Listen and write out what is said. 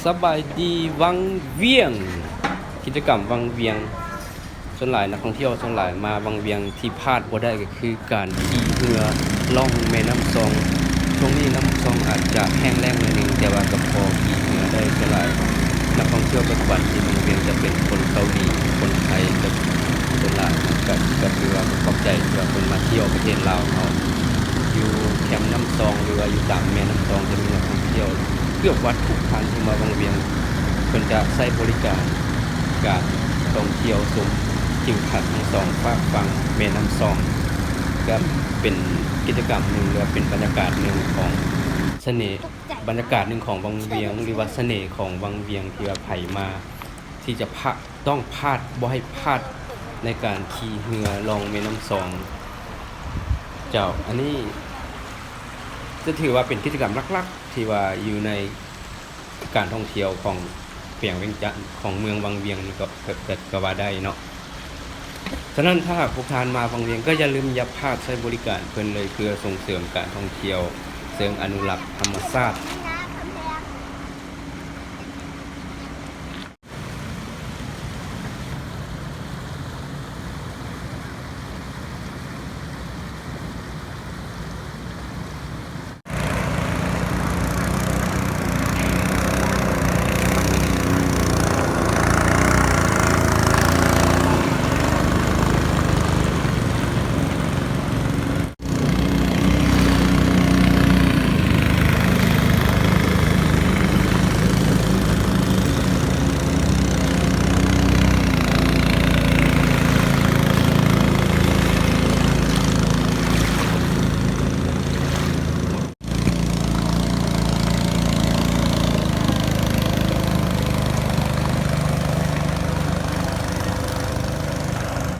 ສະບາຍດີວັງວຽງ ກິດຈະກຳວັງວຽງ ສ່ວນຫຼາຍນັກທ່ອງທ່ຽວສ່ວນຫຼາຍມາວັງວຽງທີ່ພາດບໍ່ໄດ້ກໍຄືການຂີ່ເຮືອລ່ອງແມ່ນ້ຳຊອງ. ຊ່ວງນີ້ນ້ຳຊອງອາດຈະແຫ້ງແລ້ງໜ້ອຍໜຶ່ງ ແຕ່ວ່າກໍພໍຂີ່ເຮືອໄດ້. ສ່ວນຫຼາຍນັກທ່ອງທ່ຽວປັດຈຸບັນທີ່ວັງວຽງຈະເປັນຄົນເກົາຫຼີ ຄົນໄທ ຈະສ່ວນຫຼາຍ ກໍ ກໍຖືວ່າຂອບໃຈທີ່ວ່າເພິ່ນມາທ່ຽວປະເທດລາວເຮົາ ຢູ່ແຄມນ້ຳຊອງ ຫຼືວ່າຢູ່ຕາມແມ່ນ້ຳຊອງ ຈະມີນັກທ່ອງທ່ຽວເກືອບວ່າທຸກທ່ານທີ່ມາວັງວຽງ ເພິ່ນຈະໃຊ້ບໍລິການການທ່ອງທ່ຽວຊົມທິວທັດທັງສອງຟາກຝັ່ງແມ່ນ້ຳຊອງ ກໍເປັນກິດຈະກຳໜຶ່ງ ຫຼືວ່າເປັນບັນຍາກາດໜຶ່ງຂອງສະເໜ່ ບັນຍາກາດໜຶ່ງຂອງວັງວຽງ ຫຼືວ່າສະເໜ່ຂອງວັງວຽງ ທີ່ວ່າໃຜມາທີ່ຈະພະ ຕ້ອງພາດ ບໍ່ໃຫ້ພາດໃນການຂີ່ເຮືອລ່ອງແມ່ນ້ຳຊອງ. ເຈົ້າ ອັນນີ້ຈະຖືວ່າເປັນກິດຈະກຳຫຼັກໆ ທີ່ວ່າຢູ່ໃນການທ່ອງທ່ຽວຂອງແຂວງວຽງຈັນ ຂອງເມືອງວັງວຽງນີ້ກໍ ກໍ ກໍ ກໍວ່າໄດ້ເນາະ. ສະນັ້ນ ຖ້າຫາກພວກທ່ານມາວັງວຽງ ກໍຢ່າລືມຢ່າພາດໃຊ້ບໍລິການເພິ່ນເລີຍ ເພື່ອສົ່ງເສີມການທ່ອງທ່ຽວເຊີງອະນຸລັກທຳມະຊາດ